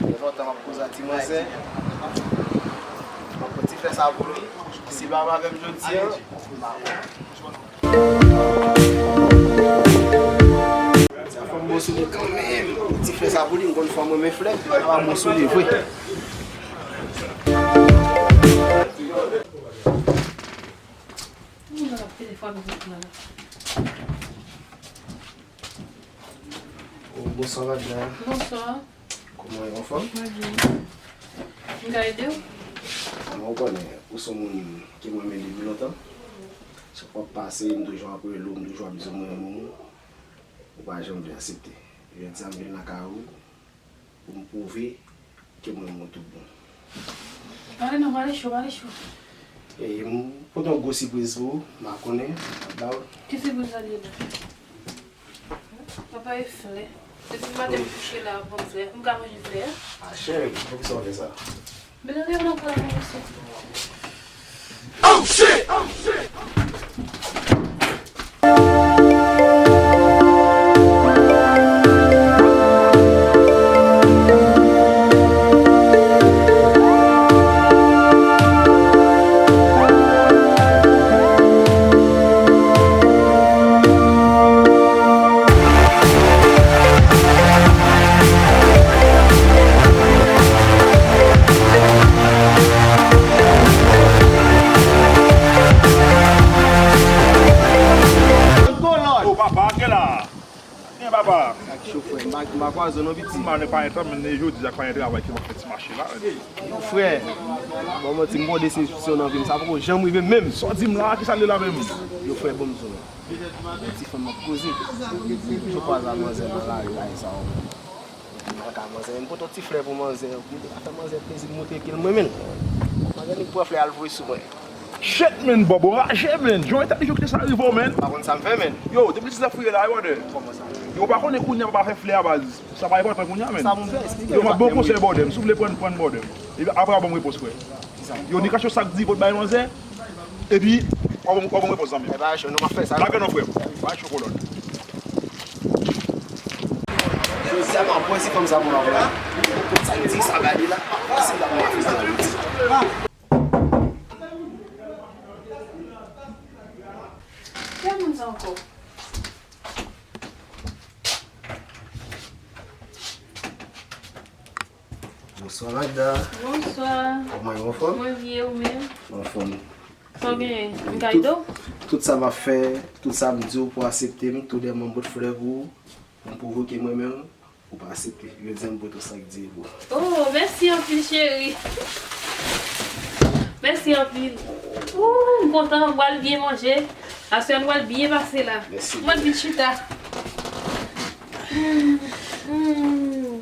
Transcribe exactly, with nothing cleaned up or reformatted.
Gen lontan m ap koze ak ti manzè. M ap pran ti flè sa pou li. Si l pa avè m jodi a, m pa konnen. Sa fè m bon sou li kanmenm. Ti flè sa pou li, m konn fè mwen men flè, sa va bon sou li vre. Telefòn vit la. Oh, bonswa, madanm. Bonswa. Kòman w ye, anfòm? Mwen byen. M ka ede w? Bon, ou konnen, ou se yon moun ke mwen renmen depi lontan. Chak fwa w ap pase, m toujou ap rele w, m toujou ap di w mwen renmen w. Ou pa janm vle aksepte. Jodi a m vin lakay ou pou m pwouve ke mwen renmen w tout bon. Pale non, pale cho, pale cho. E m pote yon gwo sipriz pou ou, m pa konnen, m ap ba w. Ki sipriz sa ye la? Papa e flè. Depi maten m kouche la, ban m flè. M ka manje flè a? Ah, cheri, poukisa w fè sa? Mete nan yon lòt pla pou misye. Oh shit! Oh shit! Oh, papa, gen la. Gen papa. Ak chofè, m pa, m pa kwaze w non, piti. M pa nan pa entan, men jodi a pa gen travay ki m ap fè ti mache la. Yo, frè, bon, mwen ti m gon desepsyon nan vi m, sa poko janm rive m menm. Sa w di m la, kisa l ye la menm? Yo, frè, bon, m di w non. Ti fanm m ap koze. Jou kwaze a manzè nan lari, bagay sa yo. Mwen ka manzè, m pote yon ti flè pou manzè. Afè manzè plezi, m montre ke l mwen menm. Manzè vin pran flè al voye sou mwen. Shit, man, Bob, ou raje, man. Jan w entèlijan kite sa rive w, man. Pa konn sa m fè, man. Yo, depi ti zafouye la, yo, de. Kòman sa? Yo, ou pa konnen kounye a papa fè flè a, baz. Sa pa enpòtan kounye a, man. Sa pou m fè, eksplike m. Yo, m ap ba w konsèy, brother m. Si w vle pran, pran, brother m. Epi apre a ban m repons, frè. Yo, ni kache yon sak divo bay manzè. Epi, w ap ban m repons, zanmi. E pa cho, nou pa fè sa. Lage non, frè m. Pa cho kolòn. Jodi a, m ap pran ti fanm sa pou m ap la. Sa k di sa gade la. Si m ta pran afè sa jodi. Ki moun sa ankò? Bonswa, Magda. Bonswa. Kòman w ye, anfòm? Mwen byen, ou menm? Anfòm. Sa w genyen? M ka ede w? Tout, tout sa m ap fè, tout sa m di w pou w aksepte m, tou dèyè m pote flè pou ou, pou m pwouve ke mwen menm, ou pa aksepte. Jodi a m pote w sak divo. Oh, mèsi anpil, cheri. Mèsi anpil. Ooh, m kontan, m pral byen manje. Aswè, nou pral byen pase la. Mèsi. Mwen vin chita. Hmm, hmm.